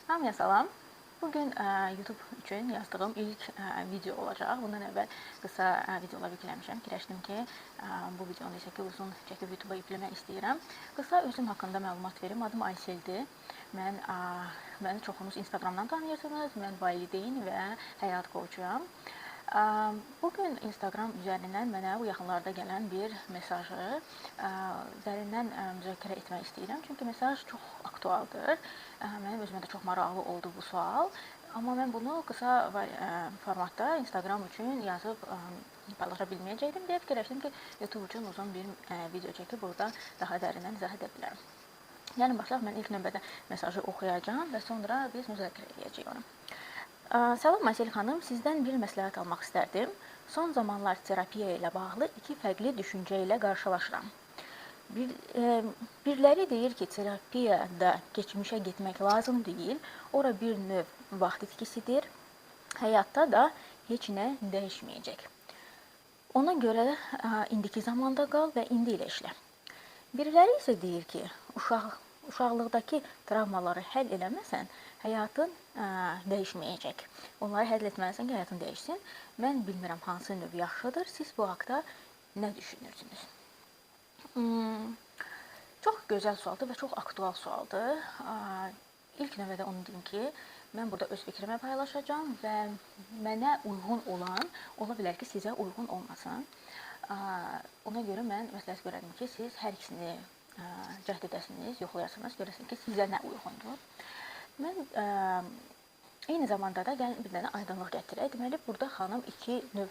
Hamıya salam. Bugün YouTube üçün yazdığım ilk video olacaq. Bundan əvvəl qısa videolar yükləmişəm. Fikirləşdim ki, bu videonu isə ki uzun çəkib YouTube-a yükləmək istəyirəm. Qısa özüm haqqında məlumat verim. Adım Ayseldir. Məni çoxunuz Instagramdan tanıyırsınız. Mən valideyn və həyat coachuyam. Bugün Instagram üzərindən mənə bu yaxınlarda gələn bir mesajı dərindən müzakirə etmək istəyirəm. Çünki mesaj çox aktualdır. Mənim özümə də çox maraqlı oldu bu sual. Amma mən bunu qısa formatda Instagram üçün yazıb paylaşa bilməyəcəkdim deyə fikirləşdim ki, YouTube üçün uzun bir video çəkib burada daha dərindən izah edə bilərəm. Yəni başlayaq, mən ilk növbədə mesajı oxuyacağam və sonra biz müzakirə edəcəyik onu. Salam Aysel xanım, sizdən bir məsləhət almaq istərdim. Son zamanlar terapiya ilə bağlı iki fərqli düşüncə ilə qarşılaşıram. Biriləri deyir ki, terapiyada keçmişə getmək lazım deyil, ora bir növ vaxt itkisidir. Həyatda da heç nə dəyişməyəcək. Ona görə indiki zamanda qal və indi ilə işlə. Biriləri isə deyir ki, uşaqlıqdakı travmaları həll eləməsən, həyatın dəyişməyəcək. Onları həll etməlisən ki, həyatın dəyişsin. Mən bilmirəm hansı növ yaxşıdır. Siz bu haqda nə düşünürsünüz? Çox gözəl sualdır və çox aktual sualdır. İlk növbədə onu deyim ki, mən burada öz fikrimi paylaşacağam və mənə uyğun olan ola bilər ki, sizə uyğun olmasın. Ona görə mən məsləhət görərdim ki, siz hər ikisini cəhd edəsiniz, yoxlayasınız, görəsiniz ki, sizə nə uyğundur. Mən eyni zamanda da gəlin bir dənə aydınlıq gətirək. Deməli, burada xanım iki növ,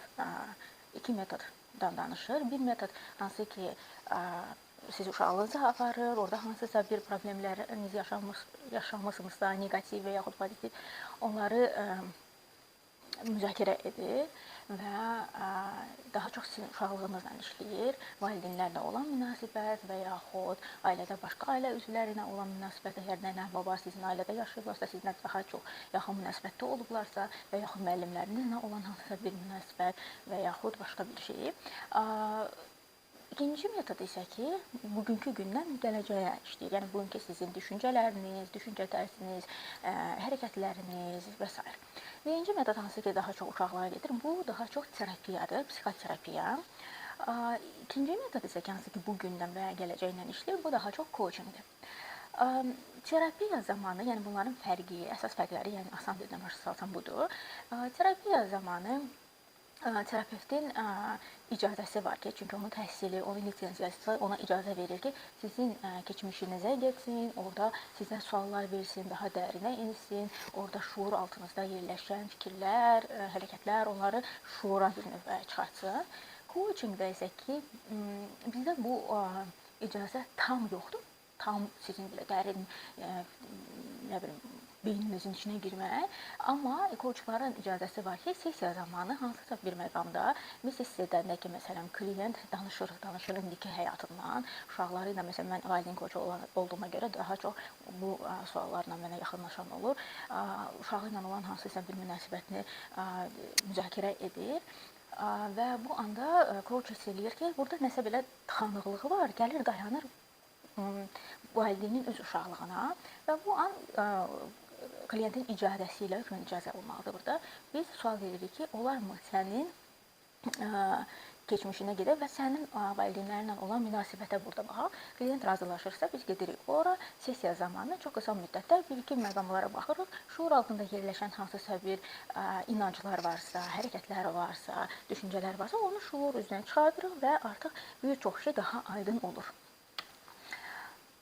iki metoddan danışır. Bir metod hansı ki, sizi uşaqlığınıza aparır, orada hansısa bir problemlərinizi yaşamısınızsa, neqativ və yaxud pozitiv, onları müzakirə edir və daha çox sizin uşaqlığınızla işləyir, valideynlərlə olan münasibət və yaxud ailədə başqa ailə üzvləri ilə olan münasibət, əgər nənə, baba sizin ailədə yaşayıblarsa, sizinlə daha çox yaxın münasibətdə olublarsa və yaxud müəllimlərinizlə olan hansısa bir münasibət və yaxud başqa bir şey. İkinci metod isə ki, bugünkü gündən gələcəyə işləyir. Yəni bugünkü sizin düşüncələriniz, düşüncə tərziniz, hərəkətləriniz və s. Birinci metod hansı ki, daha çox uşaqlara gedir, bu daha çox terapiyadır, psixoterapiya. İkinci metod isə ki, hansı ki, bugündən və gələcəklə işləyir, bu daha çox coachingdir. Terapiya zamanı, yəni bunların fərqi, əsas fərqləri, yəni asan dildən başa salsam budur. Terapiya zamanı terapevtin icazəsi var ki, çünki onun təhsili, onun lisensiyası ona icazə verir ki, sizin keçmişinizə getsin, orada sizə suallar versin, daha dərinə insin, orada şuur altınızda yerləşən fikirlər, hərəkətlər, onları şuura bir növ çıxartsın. Coachingdə isə ki, bizdə bu icazə tam yoxdur. Tam sizin belə dərin, nə bilim, beyninizin içinə girmək. Amma coachların icazəsi var ki, sessiya zamanı hansısa bir məqamda biz hiss edəndə ki, məsələn, klient danışır indiki həyatından, uşaqları ilə, məsələn, mən valideyn coachu olduğuma görə daha çox bu suallarla mənə yaxınlaşan olur. Uşağı ilə olan hansısa bir münasibətini müzakirə edir. Və bu anda coach hiss eləyir ki, burada nəsə belə tıxanıqlığı var, gəlir, dayanır valideynin öz uşaqlığına və bu an klientin icazəsi ilə, hökmən icazə olmalıdır burada. Biz sual veririk ki, olarmı sənin keçmişinə gedək və sənin valideynlərinlə olan münasibətə burada baxaq. Klient razılaşırsa, biz gedirik ora, sessiya zamanı çox qısa müddətdə bir-iki məqamlara baxırıq. Şuur altında yerləşən hansısa bir inanclar varsa, hərəkətlər varsa, düşüncələr varsa, onu şuur üzrə çıxardırıq və artıq bir çox şey daha aydın olur.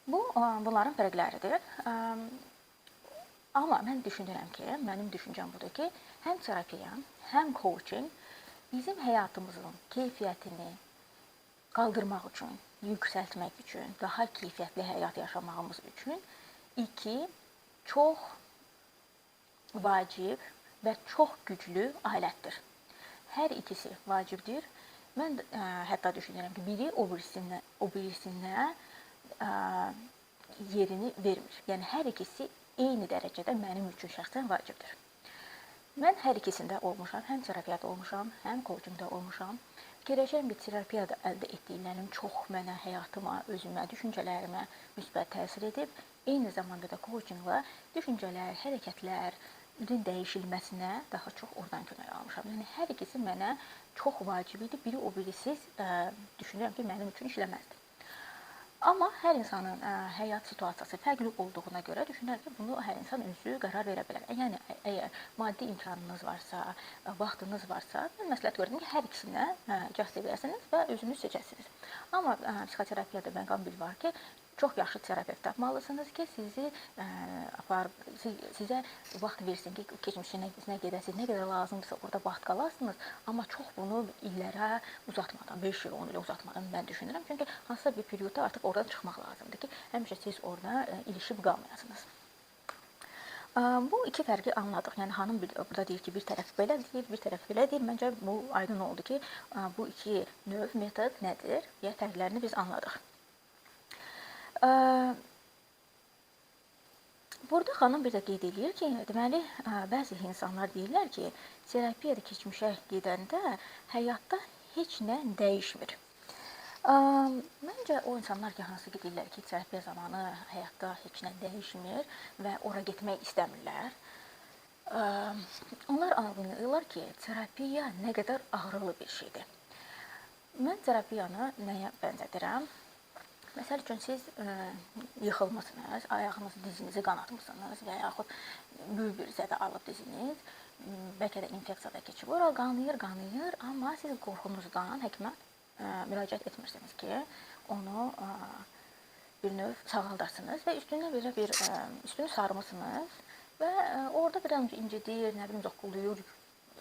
Bu, bunların fərqləridir. Amma mən düşünürəm ki, mənim düşüncəm budur ki, həm terapiya, həm coaching bizim həyatımızın keyfiyyətini qaldırmaq üçün, yüksəltmək üçün, daha keyfiyyətli həyat yaşamağımız üçün iki çox vacib və çox güclü alətdir. Hər ikisi vacibdir. Mən hətta düşünürəm ki, biri o birisinə yerini vermir. Yəni hər ikisi eyni dərəcədə mənim üçün şəxsən vacibdir. Mən hər ikisində olmuşam, həm terapiyada olmuşam, həm coachingdə olmuşam. Fikirləşirəm ki, terapiyada əldə etdiklərim çox mənə, həyatıma, özümə, düşüncələrimə müsbət təsir edib. Eyni zamanda da coachinqla düşüncələr, hərəkətlər, dəyişilməsinə daha çox oradan kömək almışam. Yəni hər ikisi mənə çox vacib idi. Biri o birisiz düşünürəm ki, mənim üçün işləməzdi. Amma hər insanın həyat situasiyası fərqli olduğuna görə düşünürəm ki, bunu hər insan özü qərar verə bilər. Yəni əgər maddi imkanınız varsa, vaxtınız varsa, mən məsləhət görürəm ki, hər ikisinə cəhd edəsiniz və özünüz seçəsiniz. Amma psixoterapiyada məqam bir var ki, çox yaxşı terapevt tapmalısınız ki, sizi sizə vaxt versin ki, keçmişinə gedəsiniz, nə qədər lazımdırsa orada vaxt qalasınız, amma çox bunu illərə uzatmadan, 5 il, 10 il uzatmadan mən düşünürəm. Çünki hansısa bir periodda artıq oradan çıxmaq lazımdır ki, həmişə siz orada ilişib qalmayasınız. Bu iki fərqi anladıq. Yəni xanım burada deyir ki, bir tərəf belə deyir, bir tərəf belə deyir. Məncə bu aydın oldu ki, bu iki növ metod nədir? Yəni fərqlərini biz anladıq. Burada xanım bir də qeyd eləyir ki, deməli, bəzi insanlar deyirlər ki, terapiyada keçmişə gedəndə həyatda heç nə dəyişmir. Məncə o insanlar ki, hansı ki deyirlər ki, terapiya zamanı həyatda heç nə dəyişmir və ora getmək istəmirlər. Onlar anlayırlar ki, terapiya nə qədər ağrılı bir şeydir. Mən terapiyanı nəyə bənzədirəm? Məsəl üçün, siz yıxılmısınız, ayağınızı, dizinizi qanatmısınız və yaxud böyük bir zədə alıb diziniz, bəlkə də infeksiya da keçib. Ora qanayır, qanayır, amma siz qorxunuzdan həkimə müraciət etmirsiniz ki, onu bir növ sağaldasınız və üstünə belə bir üstünü sarmısınız və orada bir an incidir, nə bilim, zoqquluyur,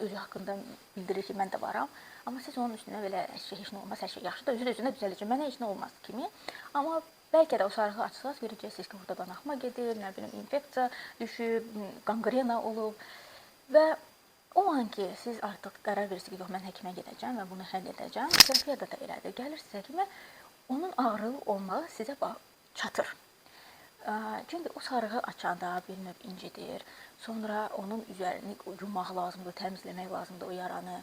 özü haqqında bildirir ki, mən də varam. Amma siz onun üstünə belə heç nə olmaz, hər şey yaxşıdır, özü də özünə düzələcək, mənə heç nə olmaz kimi. Amma bəlkə də o sarğı açsanız, görəcəksiniz ki, orada qanaxma gedir, nə bilim, infeksiya düşüb, qanqrena olub və o an ki, siz artıq qərar verirsiniz ki, yox, mən həkimə gedəcəm və bunu həll edəcəm, terapiyada da elədir. Gəlirsiniz həkimə, onun ağrılı olmağı sizə çatır. Çünki o sarğı açanda bir növ incidir. Sonra onun üzərini yumaq lazımdır, təmizləmək lazımdır o yaranı.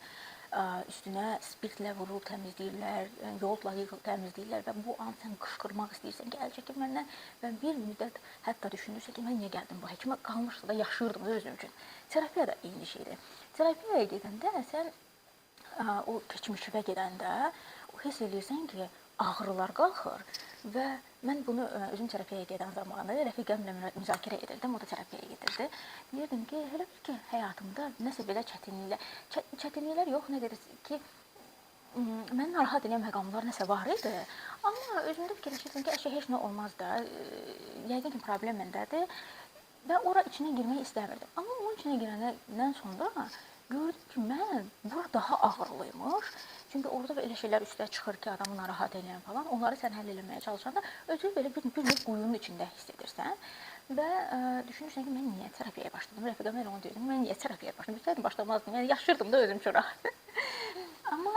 Üstünə spirtlə vurub təmizləyirlər, yoğurtla yığıb təmizləyirlər və bu an sən qışqırmaq istəyirsən ki, əl çəkin məndən və bir müddət hətta düşünürsən ki, mən niyə gəldim bu həkimə, qalmışdı da yaşayırdım da özüm üçün. Terapiya da eyni şeydir. Terapiyaya gedəndə sən o keçmişə gedəndə hiss eləyirsən ki, ağrılar qalxır və mən bunu özüm terapiyaya gedən zamanı rəfiqəmlə müzakirə edirdim, o da terapiyaya gedirdi. Deyirdim ki, elə bil ki, həyatımda nəsə belə çətinliklər yox, nə qədər ki, məni narahat edən məqamlar nəsə var idi. Amma özümdə fikirləşirdim ki, əşi, heç nə olmaz da, yəqin ki, problem məndədir və ora içinə girmək istəmirdim. Amma onun içinə girəndən sonra gördüm ki, mən bura daha ağırlıymış. Çünki orada elə şeylər üstə çıxır ki, adamı narahat eləyən falan. Onları sən həll eləməyə çalışanda özünü belə bir növ quyunun içində hiss edirsən və düşünürsən ki, mən niyə terapiyaya başladım? Rəfiqəmə elə onu deyirdim, mən niyə terapiyaya başladım? Bilsəydim başlamazdım. Yəni yaşırdım da özüm üçün rahat. Amma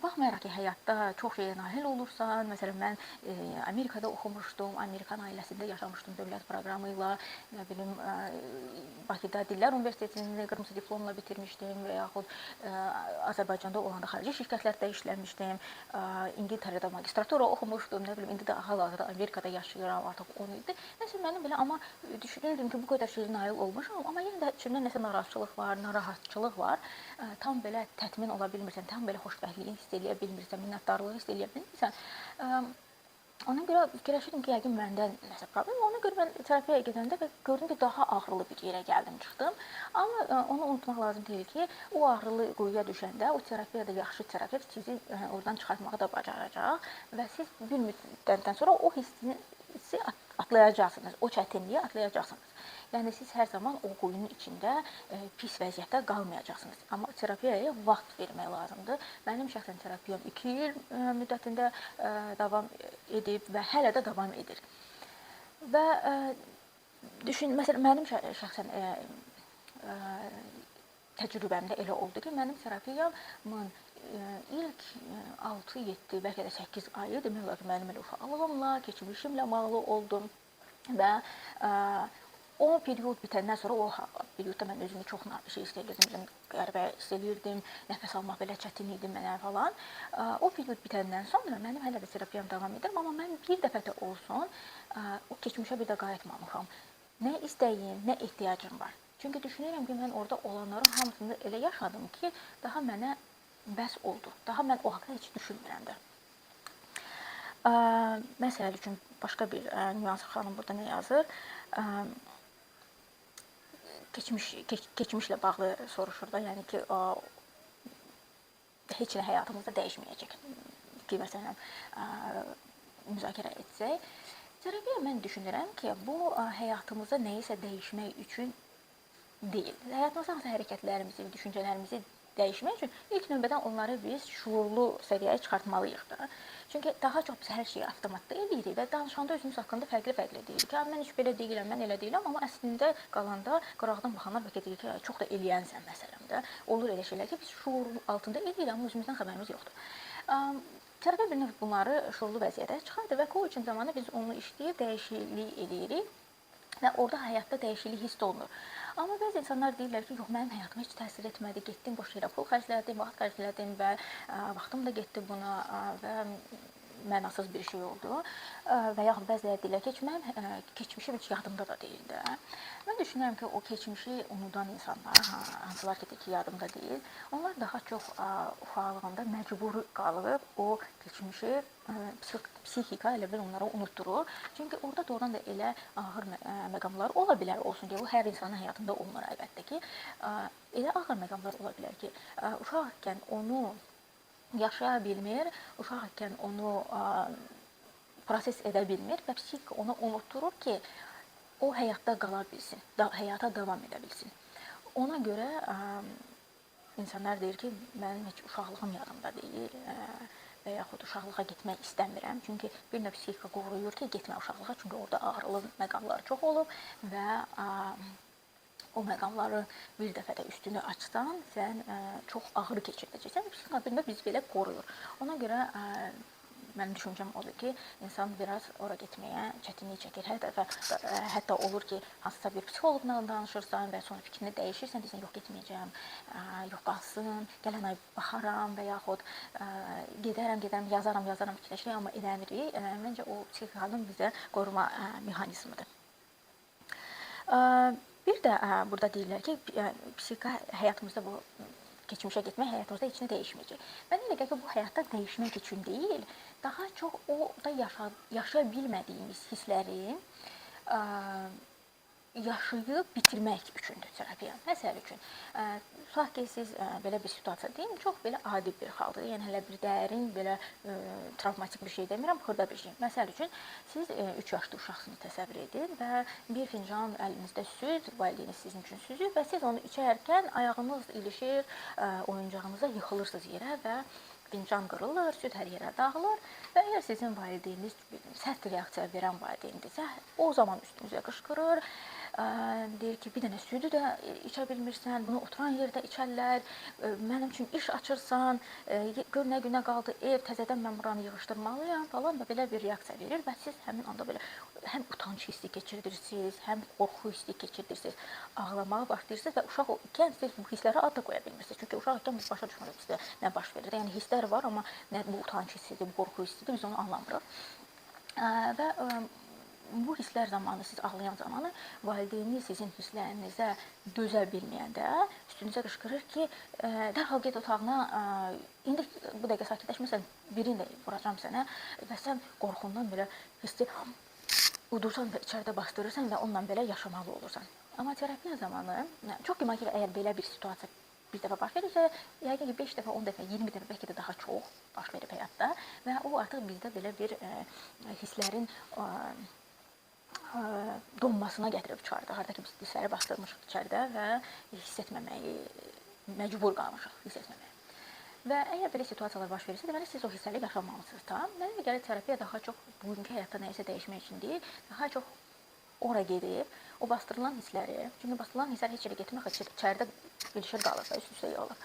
baxmayaraq ki, həyatda çox şeyə nail olursan, məsələn, mən Amerikada oxumuşdum, Amerikan ailəsində yaşamışdım dövlət proqramı ilə, nə bilim, Bakıda Dillər Universitetini qırmızı diplomla bitirmişdim və yaxud Azərbaycanda olanda xarici şirkətlərdə işləmişdim, İngiltərədə magistratura oxumuşdum, nə bilim, indi də hal-hazırda Amerikada yaşayıram, artıq 10 ildir. Nəsə mənim belə, amma düşünürdüm ki, bu qədər şeyə nail olmuşam, amma yenə də içimdə nəsə narahatçılıq var, tam belə tətmin ola bilmirsən, tam belə xoşbəxtliyi hiss eləyə bilmirsən, minnətdarlığı hiss eləyə bilmirsən. Ona görə fikirləşirdim ki, yəqin məndə nəsə problem var. Ona görə mən terapiyaya gedəndə və gördüm ki, daha ağrılı bir yerə gəldim, çıxdım. Amma onu unutmaq lazım deyil ki, o ağrılı quyuya düşəndə o terapiyada yaxşı terapevt sizi oradan çıxartmağı da bacaracaq və siz bir müddətdən sonra o hissi atlayacaqsınız, o çətinliyi atlayacaqsınız. Yəni siz hər zaman o quyunun içində pis vəziyyətdə qalmayacaqsınız. Amma terapiyaya vaxt vermək lazımdır. Mənim şəxsən terapiyam 2 il müddətində davam edib və hələ də davam edir. Və düşün, məsələn, mənim şəxsən təcrübəmdə elə oldu ki, mənim terapiyamın ilk 6, 7, bəlkə də 8 ayı demək olar ki, mənim elə uşaqlığımla, keçmişimlə bağlı oldum və O period bitəndən sonra o periodda mən özümü çox şey hiss edirdim, özümü qəribə hiss eləyirdim, nəfəs almaq belə çətin idi mənə falan. O period bitəndən sonra mənim hələ də terapiyam davam edir, amma mən bir dəfə də olsun o keçmişə bir də qayıtmamışam. Nə istəyim, nə ehtiyacım var. Çünki düşünürəm ki, mən orada olanların hamısını elə yaşadım ki, daha mənə bəs oldu. Daha mən o haqda heç düşünmürəm də. Məsəl üçün başqa bir nüans xanım burada nə yazır? Keçmişlə bağlı soruşur da, yəni ki, heç nə həyatımızda dəyişməyəcək ki, məsələn, müzakirə etsək. Terapiya mən düşünürəm ki, bu həyatımızda nəyisə dəyişmək üçün deyil. Həyatımızda hansı hərəkətlərimizi, düşüncələrimizi dəyişmək üçün ilk növbədən onları biz şuurlu səviyyəyə çıxartmalıyıq da. Çünki daha çox biz hər şeyi avtomatda eləyirik və danışanda özümüz haqqında fərqli-fərqli deyirik ki, mən heç belə deyiləm, mən elə deyiləm, amma əslində qalanda qıraqdan baxanlar bəlkə deyir ki, çox da eləyənsən məsələn də. Olur elə şeylər ki, biz şuur altında eləyirik, amma özümüzdən xəbərimiz yoxdur. Terapiya bir növ bunları şuurlu vəziyyətə çıxardır və coaching zamanı biz onu işləyib dəyişiklik eləyirik və orada həyatda dəyişiklik hiss olunur. Amma bəzi insanlar deyirlər ki, yox, mənim həyatıma heç təsir etmədi, getdim, boş yerə pul xərclədim, vaxt xərclədim və vaxtım da getdi buna və mənasız bir şey oldu. Və yaxud bəziləri deyirlər ki, heç mənim keçmişim heç yadımda da deyil də. Mən düşünürəm ki, o keçmişi unudan insanlar, hansılar ki, ki, yadımda deyil, onlar daha çox uşaqlığında məcbur qalıb o keçmişi psixika elə bil onlara unutdurur. Çünki orada doğrudan da elə ağır məqamlar ola bilər olsun ki, bu hər insanın həyatında olmur əlbəttə ki. Elə ağır məqamlar ola bilər ki, uşaq ikən onu yaşaya bilmir, uşaq ikən onu proses edə bilmir və psixika onu unutdurur ki, o həyatda qala bilsin, həyata davam edə bilsin. Ona görə insanlar deyir ki, mənim heç uşaqlığım yadımda deyil və yaxud uşaqlığa getmək istəmirəm. Çünki bir növ psixika qoruyur ki, getmə uşaqlığa, çünki orada ağrılı məqamlar çox olub və o məqamları bir dəfə də üstünü açsan, sən çox ağır keçirdəcəksən. Psixika bir növ bizi belə qoruyur. Ona görə mənim düşüncəm odur ki, insan biraz ora getməyə çətinlik çəkir. Hər dəfə hətta olur ki, hansısa bir psixoloqla danışırsan və sonra fikrini dəyişirsən, deyirsən, yox getməyəcəm, yox qalsın, gələn ay baxaram və yaxud gedərəm, gedərəm, yazaram, yazaram, fikirləşirəm, amma eləmirik. Məncə o psixikanın bizə qoruma mexanizmidir. Bir də burada deyirlər ki, psixika həyatımızda bu keçmişə getmək həyatımızda heç nə dəyişməyəcək. Mən elə gəlir ki, bu həyatda dəyişmək üçün deyil, daha çox orada yaşaya bilmədiyimiz hissləri yaşayıb bitirmək üçündür terapiya. Məsəl üçün, tutaq ki, siz belə bir situasiya deyim, çox belə adi bir haldır. Yəni hələ bir dərin, belə travmatik bir şey demirəm, xırda bir şey. Məsəl üçün, siz 3 yaşlı uşaqsınız təsəvvür edin və bir fincan əlinizdə süd, valideyniniz sizin üçün süzür və siz onu içərkən ayağınız ilişir, oyuncağınıza yıxılırsınız yerə və fincan qırılır, süd hər yerə dağılır və əgər sizin valideyniniz sərt reaksiya verən valideyndirsə, o zaman üstünüzə qışqırır, deyir ki, bir dənə südü də içə bilmirsən, bunu oturan yerdə içərlər, mənim üçün iş açırsan, gör nə günə qaldı ev, təzədən mən buranı yığışdırmalıyam falan və belə bir reaksiya verir və siz həmin anda belə həm utanc hissi keçirdirsiniz, həm qorxu hissi keçirdirsiniz, ağlamağa başlayırsınız və uşaq ikən siz bu hisslərə ad da qoya bilmirsiniz. Çünki uşaq ikən biz başa düşmürük bizdə nə baş verir. Yəni hisslər var, amma nə bu utanc hissidir, bu qorxu hissidir, biz onu anlamırıq. Və bu hisslər zamanı, siz ağlayan zamanı valideyniniz sizin hisslərinizə dözə bilməyəndə üstünüzə qışqırır ki, dərhal get otağına, indi bu dəqiqə sakitləşməsən, birini də vuracam sənə və sən qorxundan belə hissi udursan və içəridə bastırırsan və onunla belə yaşamalı olursan. Amma terapiya zamanı, çox güman ki, əgər belə bir situasiya bir dəfə baş verirsə, yəqin ki, 5 dəfə, 10 dəfə, 20 dəfə, bəlkə də daha çox baş verib həyatda və o artıq bizdə belə bir hisslərin donmasına gətirib çıxardır. Harda ki, biz hissləri bastırmışıq içəridə və hiss etməməyi məcbur qalmışıq, hiss etməməyə. Və əgər belə situasiyalar baş verirsə, deməli siz o hissləri yaşamalısınız tam. Mənə gəlir terapiya daha çox bugünkü həyatda nəyisə dəyişmək üçün deyil, daha çox ora gedib o bastırılan hissləri, çünki bastırılan hisslər heç yerə getmir, içəridə ilişir qalır da, üst-üstə yığılır.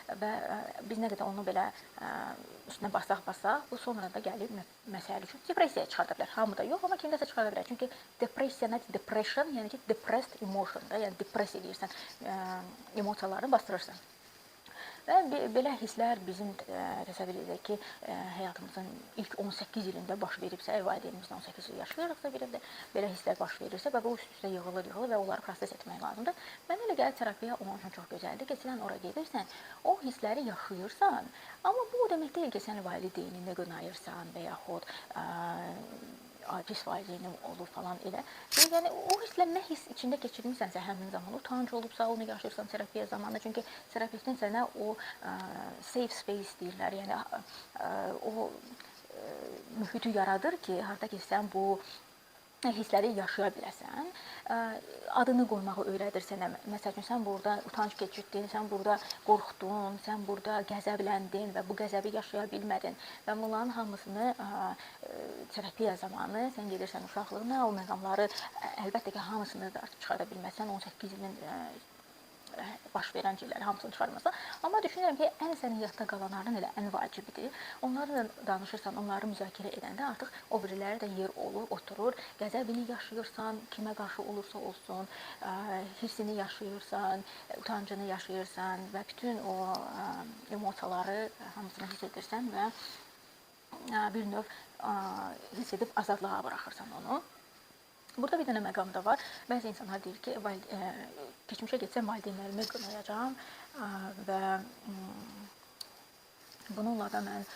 Və biz nə qədər onu belə üstünə basaq, bu sonra da gəlib məsəl üçün depressiyaya çıxarda bilər. Hamıda yox, amma kimdəsə çıxarda bilər. Çünki depressiya nədir? Depression, yəni ki, depressed emotion da, yəni depress eləyirsən, emosiyalarını bastırırsan. Və belə hisslər bizim təsəvvür edək ki, həyatımızın ilk 18 ilində baş veribsə, valideynimizlə 18 il yaşayırıqsa bir evdə, belə hisslər baş verirsə və bu üst-üstə yığılır və onları proses etmək lazımdır. Mənə elə gəlir terapiya onun üçün çox gözəldir ki, sən ora gedirsən, o hissləri yaşayırsan, amma bu o demək deyil ki, sən valideynini qınayırsan və yaxud pis valideynim olub falan elə. Yəni o hisslər nə hiss içində keçirmisənsə həmin zaman, utanc olubsa, onu yaşayırsan terapiya zamanı. Çünki terapevtin sənə o safe space deyirlər. Yəni o mühiti yaradır ki, harda ki sən bu hissləri yaşaya biləsən. Adını qoymağı öyrədir sənə. Məsəl üçün sən burada utanc keçirdin, sən burada qorxdun, sən burada qəzəbləndin və bu qəzəbi yaşaya bilmədin. Və bunların hamısını terapiya zamanı sən gedirsən uşaqlığına, o məqamları əlbəttə ki, hamısını da artıq çıxarda bilməzsən. 18 ilin baş verən şeyləri hamısını çıxarmasa. Amma düşünürəm ki, ən sənin yadda qalanların elə ən vacibidir. Onlarla danışırsan, onları müzakirə edəndə artıq o biriləri də yer olur, oturur. Qəzəbini yaşayırsan, kimə qarşı olursa olsun, hissini yaşayırsan, utancını yaşayırsan və bütün o emosiyaları hamısını hiss edirsən və bir növ hiss edib azadlığa buraxırsan onu. Burada bir dənə məqam da var. Bəzi insanlar deyir ki, keçmişə getsəm valideynlərimi qınayacağam və bununla da mən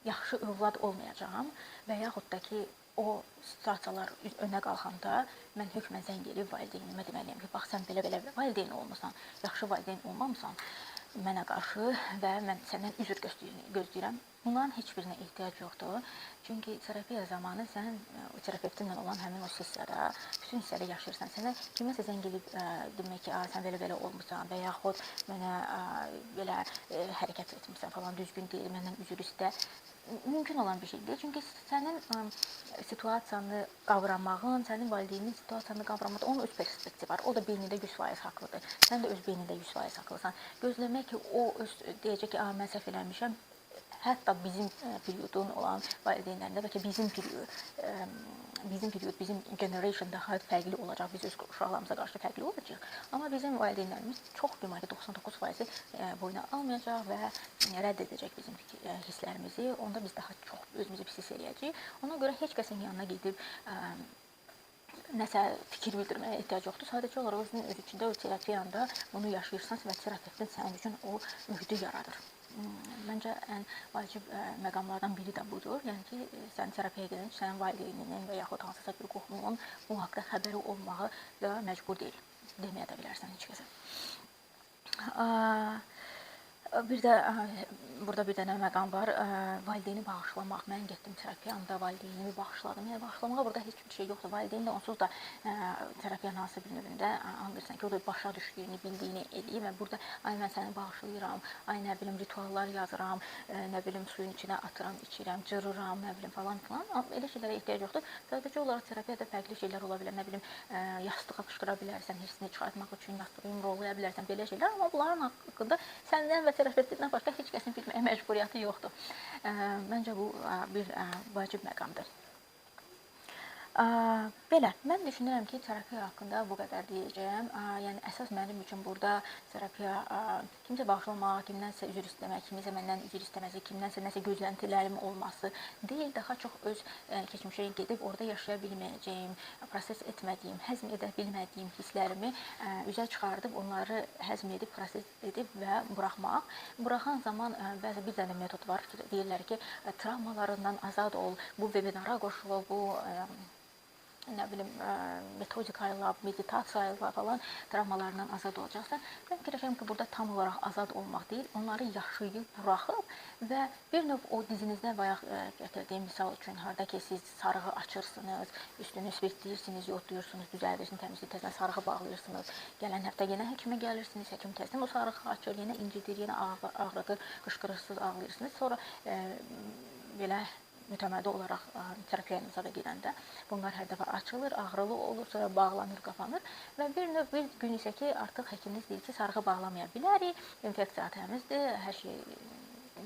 yaxşı övlad olmayacağam və yaxud da ki, o situasiyalar önə qalxanda mən hökmən zəng eləyib valideynimə deməliyəm ki, bax sən belə-belə valideyn olmusan, yaxşı valideyn olmamısan mənə qarşı və mən səndən üzr gözləyirəm. Bunların heç birinə ehtiyac yoxdur. Çünki terapiya zamanı sən o terapevtinlə olan həmin o sessiyada bütün hissləri yaşayırsan. Sənə kiməsə zəng edib demək ki, sən belə-belə olmusan və yaxud mənə belə hərəkət etmisən falan, düzgün deyil, məndən üzr istə. Mümkün olan bir şey deyil. Çünki sənin situasiyanı qavramağın, sənin valideynin situasiyanı qavramaqda onun öz perspektivi var. O da beynində 100% haqlıdır. Sən də öz beynində 100% haqlısan. Gözləmək ki, o öz deyəcək ki, mən səhv eləmişəm. Hətta bizim periodun olan valideynlərində bəlkə bizim period, bizim generation daha fərqli olacaq. Biz öz uşaqlarımıza qarşı fərqli olacaq. Amma bizim valideynlərimiz çox güman ki, 99% boyuna almayacaq və rədd edəcək bizim hisslərimizi. Onda biz daha çox özümüzü pis hiss eləyəcəyik. Ona görə heç kəsin yanına gedib nəsə fikir bildirməyə ehtiyac yoxdur. Sadəcə olaraq özünün öz içində, öz terapiyanda bunu yaşayırsan və terapevtin sənin üçün o mühiti yaradır. Məncə ən vacib məqamlardan biri də budur. Yəni ki, sən terapiyaya gedən sənin valideyninin və yaxud hansısa bir qohumunun bu haqda xəbəri olmağı da məcbur deyil. Deməyə də bilərsən heç kəsə. Bir də burada bir dənə məqam var. Valideyni bağışlamaq. Mən getdim terapiyamda valideynimi bağışladım. Yəni bağışlamağa burada heç bir şey yoxdur. Valideyn də onsuz da terapiyanın hansı bir növündə anlayırsan ki, o da başa düşdüyünü, bildiyini eləyir və burada ay mən səni bağışlayıram, ay nə bilim rituallar yazıram, nə bilim suyun içinə atıram, içirəm, cırıram, nə bilim falan filan. Elə şeylərə ehtiyac yoxdur. Sadəcə olaraq terapiyada fərqli şeylər ola bilər. Nə bilim yastığa qışqıra bilərsən, hissini çıxartmaq üçün yastığı yumruqlaya bilərsən, belə şeylər. Amma bunların haqqında səndən və terapevtindən başqa heç kəsin bilməyə məcburiyyəti yoxdur. Məncə bu bir vacib məqamdır. Belə, mən düşünürəm ki, terapiya haqqında bu qədər deyəcəyəm. Yəni əsas mənim üçün burada terapiya kimsə bağışlamaq, kimdənsə üzr istəmək, kiminsə məndən üzr istəməsi, kimdənsə nəsə gözləntilərim olması deyil, daha çox öz keçmişə gedib orada yaşaya bilməyəcəyim, proses etmədiyim, həzm edə bilmədiyim hisslərimi üzə çıxardıb, onları həzm edib, proses edib və buraxmaq. Buraxan zaman bəzi bir dənə metod var ki, deyirlər ki, travmalarından azad ol, bu webinara qoşul, bu nə bilim, metodika ilə, meditasiya ilə falan travmalarından azad olacaqsan. Mən fikirləşirəm ki, burada tam olaraq azad olmaq deyil, onları yaşayıb, buraxıb və bir növ o dizinizdə bayaq gətirdiyim misal üçün, harda ki, siz sarığı açırsınız, üstünü spirtləyirsiniz, yodlayırsınız, düzəldirsiniz, təmizləyir, təzədən sarığı bağlayırsınız. Gələn həftə yenə həkimə gəlirsiniz, həkim təzədən o sarığı açır, yenə incidir, yenə ağrıdır, qışqırırsınız, ağlayırsınız. Sonra belə mütəmadi olaraq terapiyanıza da gedəndə bunlar hər dəfə açılır, ağrılı olur, sonra bağlanır, qapanır və bir növ bir gün isə ki, artıq həkiminiz deyir ki, sarğı bağlamaya bilərik, infeksiya təmizdir, hər şey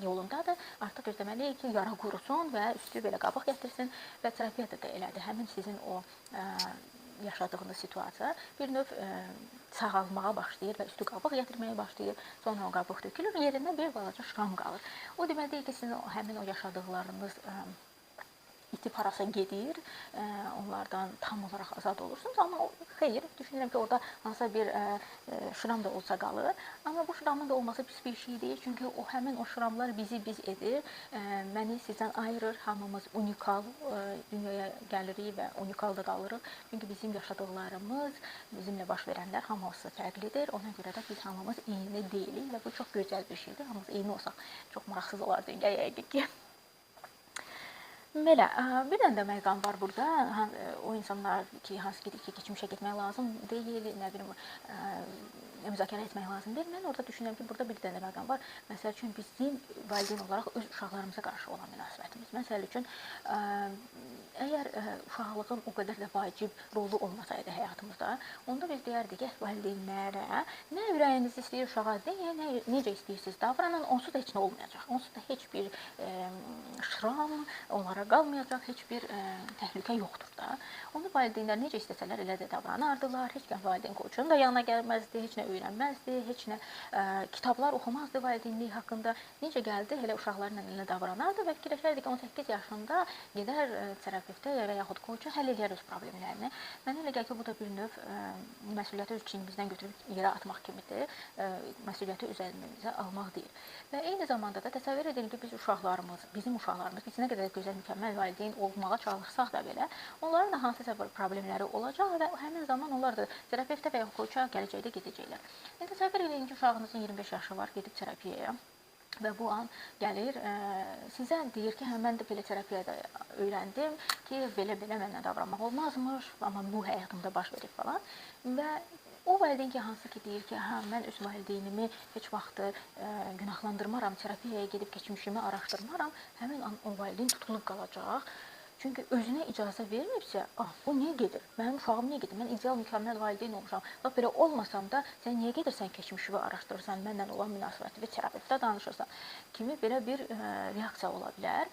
yolundadır. Artıq gözləməliyik ki, yara qurusun və üstü belə qabıq gətirsin və terapiyada da elədir. Həmin sizin o yaşadığınız situasiya bir növ sağalmağa başlayır və üstü qabıq gətirməyə başlayır. Sonra o qabıq tökülür, yerinə bir balaca şram qalır. O demək deyil ki, sizin həmin o yaşadıqlarınız itib harasa gedir, onlardan tam olaraq azad olursunuz. Amma xeyr, düşünürəm ki, orada hansısa bir şram da olsa qalır. Amma bu şramın da olması pis bir şey deyil. Çünki o həmin o şramlar bizi biz edir. Məni sizdən ayırır. Hamımız unikal dünyaya gəlirik və unikal da qalırıq. Çünki bizim yaşadıqlarımız, bizimlə baş verənlər hamısı fərqlidir. Ona görə də biz hamımız eyni deyilik və bu çox gözəl bir şeydir. Hamımız eyni olsaq çox maraqsız olar dünya yəqin ki. Belə, bir dənə də məqam var burada. O insanlar ki, hansı ki, keçmişə getmək lazım deyil, nə bilim, müzakirə etmək lazım deyil. Mən orada düşünürəm ki, burada bir dənə məqam var. Məsəl üçün, bizim valideyn olaraq öz uşaqlarımıza qarşı olan münasibətimiz. Məsəl üçün, əgər uşaqlığın o qədər də vacib rolu olmasaydı həyatımızda, onda biz deyərdik ki, valideynlərə nə ürəyiniz istəyir uşağa deyin, necə istəyirsiniz davranın, onsuz da heç nə olmayacaq. Onsuz da heç bir şram onlara qalmayacaq, heç bir təhlükə yoxdur da. Onu valideynlər necə istəsələr elə də davranardılar. Heç kəs valideyn koçunun da yanına gəlməzdi, heç nə öyrənməzdi, heç nə kitablar oxumazdı valideynlik haqqında. Necə gəldi, elə uşaqlarla elə davranardı və fikirləşərdi ki, 18 yaşında gedər terapevtə və yaxud koça həll eləyər öz problemlərini. Mənə elə gəlir ki, bu da bir növ məsuliyyəti öz çiynimizdən götürüb yerə atmaq kimidir. Məsuliyyəti üzərimizə almaq deyil. Və eyni zamanda da təsəvvür edin ki, biz uşaqlarımız, bizim uşaqlarımız, biz nə qədər gözəl, mükəmməl valideyn olmağa çalışsaq da belə, onların da hansısa bir problemləri olacaq və həmin zaman onlar da terapevtə və ya koça gələcəkdə gedəcəklər. Yəni, təsəvvür edin ki, uşağınızın 25 yaşı var, gedib terapiyaya və bu an gəlir, sizə deyir ki, hə, mən də belə terapiyada öyrəndim ki, belə-belə mənlə davranmaq olmazmış, amma bu həyatımda baş verib falan. Və o valideyn ki, hansı ki deyir ki, hə, mən öz valideynimi heç vaxt günahlandırmaram, terapiyaya gedib keçmişimi araşdırmaram, həmin an o valideyn tutulub qalacaq. Çünki özünə icazə verməyibsə, ah, bu niyə gedir? Mənim uşağım niyə gedir? Mən ideal, mükəmməl valideyn olmuşam. Bax, belə olmasam da, sən niyə gedirsən, keçmişini araşdırırsan, mənlə olan münasibəti və terapevtdə danışırsan kimi belə bir reaksiya ola bilər.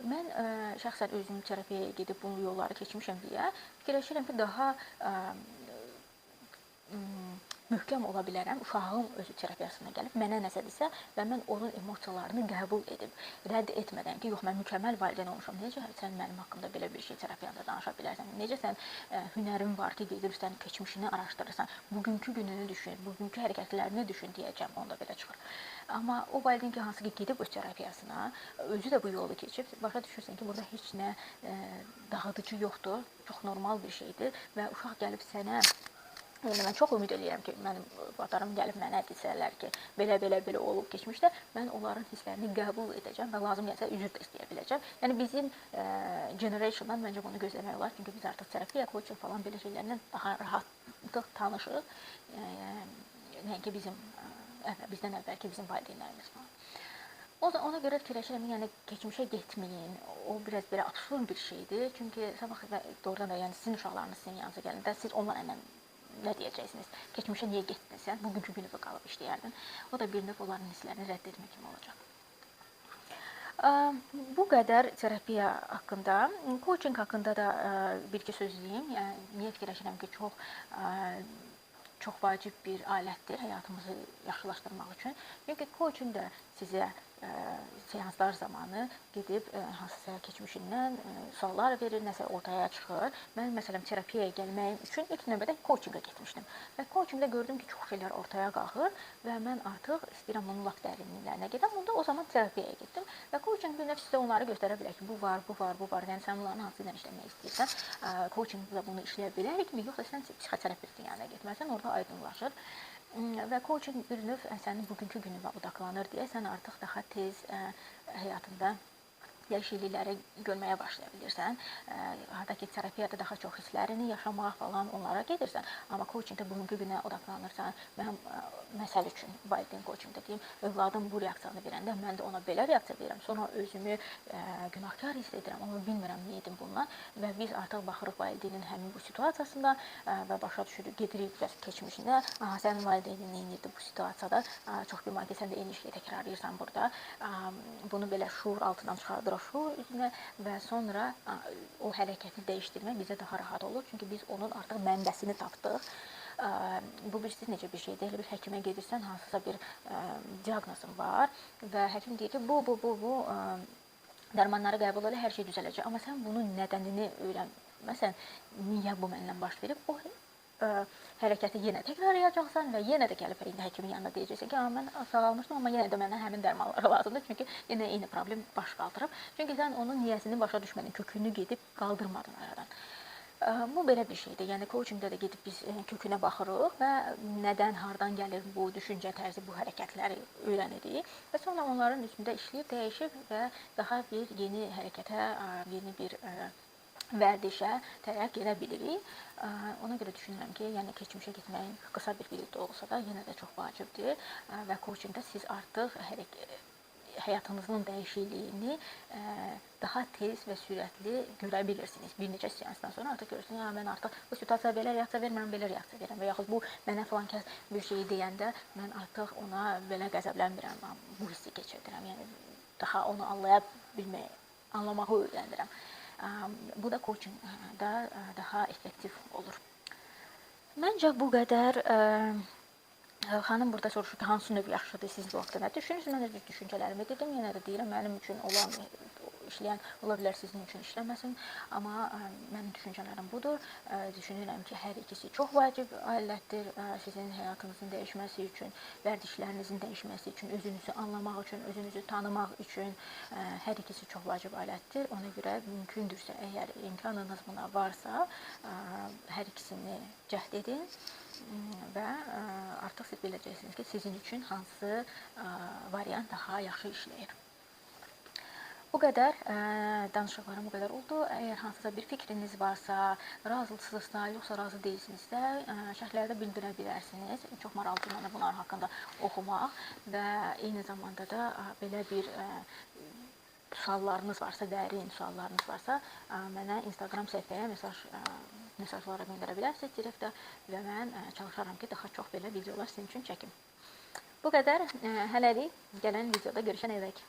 Mən şəxsən özüm terapiyaya gedib bu yolları keçmişəm deyə fikirləşirəm ki, daha möhkəm ola bilərəm. Uşağım özü terapiyasına gəlib mənə nəsə desə və mən onun emosiyalarını qəbul edib, rədd etmədən ki, yox, mən mükəmməl valideyn olmuşam. Necə sən mənim haqqımda belə bir şey terapiyada danışa bilərsən? Necə sən hünərin var ki, gedirsən, keçmişini araşdırırsan, bugünkü gününü düşün, bugünkü hərəkətlərini düşün deyəcəm, onda belə çıxır. Amma o valideyn ki, hansı ki gedib öz terapiyasına, özü də bu yolu keçib, başa düşürsən ki, burada heç nə dağıdıcı yoxdur, çox normal bir şeydir və uşaq gəlib sənə. Yəni, mən çox ümid eləyirəm ki, mənim övladlarım gəlib mənə desələr ki, belə-belə-belə olub keçmişdə, mən onların hisslərini qəbul edəcəm və lazım gəlsə üzr də istəyə biləcəm. Yəni, bizim generationdan məncə bunu gözləmək olar. Çünki biz artıq terapiya, coaching falan belə şeylərlə daha rahatlıq tanışıq. Nəinki bizdən əvvəlki bizim valideynlərimiz falan. Ona görə fikirləşirəm, yəni keçmişə getməyin. O biraz belə absurd bir şeydir. Çünki sabah doğrudan da, yəni sizin uşaqlarınız sizin yanınıza gələndə siz onlarla nə deyəcəksiniz? Keçmişə niyə getdin sən? Bugünkü günü qalıb işləyərdin. O da bir növ onların hisslərini rədd etmək kimi olacaq. Bu qədər terapiya haqqında. Coaching haqqında da bir-iki söz deyim. Yəni, niyə fikirləşirəm ki, çox vacib bir alətdir həyatımızı yaxşılaşdırmaq üçün. Çünki coaching də sizə seanslar zamanı gedib hansısa keçmişindən suallar verir, nəsə ortaya çıxır. Mən məsələn terapiyaya gəlməyim üçün ilk növbədə coachinqə getmişdim. Və coachingdə gördüm ki, çox şeylər ortaya qalxır və mən artıq istəyirəm bunun lap dərinliklərinə gedim. Onda o zaman terapiyaya getdim və coaching bir növ sizə onları göstərə bilər ki, bu var, bu var, bu var. Yəni sən bunların hansı ilə işləmək istəyirsən, coachingdə bunu işləyə bilərikmi, yoxsa sən psixoterapevtin yanına getməlisən, orada aydınlaşır. Və coaching bir növ sənin bugünkü gününə odaqlanır deyə sən artıq daha tez həyatında Dəyişiklikləri görməyə başlaya bilirsən. Harda ki, terapiyada daha çox hisslərini yaşamaq falan onlara gedirsən, amma coachingdə bugünkü günə odaqlanırsan. Mən məsəl üçün valideyn coachingdə deyim, övladım bu reaksiyanı verəndə mən də ona belə reaksiya verirəm. Sonra özümü günahkar hiss edirəm, amma bilmirəm nə edim bundan və biz artıq baxırıq valideynin həmin bu situasiyasında və başa düşürük, gedirik biraz keçmişinə. Aha, sənin valideynin nə edirdi bu situasiyada? Çox güman ki, sən də eyni şeyi təkrarlayırsan burada. Bunu belə şuur altından çıxardırıq şuur üzünə və sonra o hərəkəti dəyişdirmək bizə daha rahat olur. Çünki biz onun artıq mənbəsini tapdıq. Bu bilirsiniz necə bir şeydir? Elə bir həkimə gedirsən, hansısa bir diaqnozun var və həkim deyir ki, bu dərmanları qəbul elə, hər şey düzələcək. Amma sən bunun nədənini öyrənməsən, niyə bu məndən baş verib, o hərəkəti yenə təkrarlayacaqsan və yenə də gəlib indi həkimin yanına deyəcəksən ki, mən sağalmışdım, amma yenə də mənə həmin dərmanlar lazımdır. Çünki yenə eyni problem baş qaldırıb. Çünki sən onun niyəsini başa düşmədin, kökünü gedib qaldırmadın aradan. Bu belə bir şeydir. Yəni coachingdə də gedib biz kökünə baxırıq və nədən, hardan gəlir bu düşüncə tərzi, bu hərəkətləri öyrənirik və sonra onların üstündə işləyib, dəyişib və daha bir yeni hərəkətə, yeni bir vərdişə tərəf gedə bilirik. Ona görə düşünürəm ki, yəni keçmişə getməyin qısa bir video olsa da yenə də çox vacibdir və coachingdə siz artıq həyatınızın dəyişikliyini daha tez və sürətli görə bilirsiniz. Bir neçə seansdan sonra artıq görürsünüz, ya mən artıq bu situasiyaya belə reaksiya vermirəm, belə reaksiya verirəm və yaxud bu mənə falan kəs bir şeyi deyəndə mən artıq ona belə qəzəblənmirəm, bu hissi keçirdirəm. Yəni daha onu anlaya bilməyi, anlamağı öyrənirəm. Bu da coachingdə daha effektiv olur. Məncə bu qədər. Xanım burada soruşur ki, hansı növ yaxşıdır, siz bu haqda nə düşünürsünüz? Mən də düşüncələrimi dedim, yenə də deyirəm, mənim üçün olan, işləyən ola bilər sizin üçün işləməsin, amma mənim düşüncələrim budur. Düşünürəm ki, hər ikisi çox vacib alətdir sizin həyatınızın dəyişməsi üçün, vərdişlərinizin dəyişməsi üçün, özünüzü anlamaq üçün, özünüzü tanımaq üçün hər ikisi çox vacib alətdir. Ona görə mümkündürsə, əgər imkanınız buna varsa, hər ikisini cəhd edin və artıq siz biləcəksiniz ki, sizin üçün hansı variant daha yaxşı işləyir. Bu qədər, danışıqlarım bu qədər oldu. Əgər hansısa bir fikriniz varsa, razısınızsa, yoxsa razı deyilsinizsə, şərhlərdə bildirə bilərsiniz. Çox maraqlıdır mənə bunlar haqqında oxumaq və eyni zamanda da belə bir suallarınız varsa, dərin suallarınız varsa, mənə Instagram səhifəyə mesajlara göndərə bilərsiniz direktə və mən çalışaram ki, daha çox belə videolar sizin üçün çəkim. Bu qədər. Hələlik gələn videoda görüşənədək.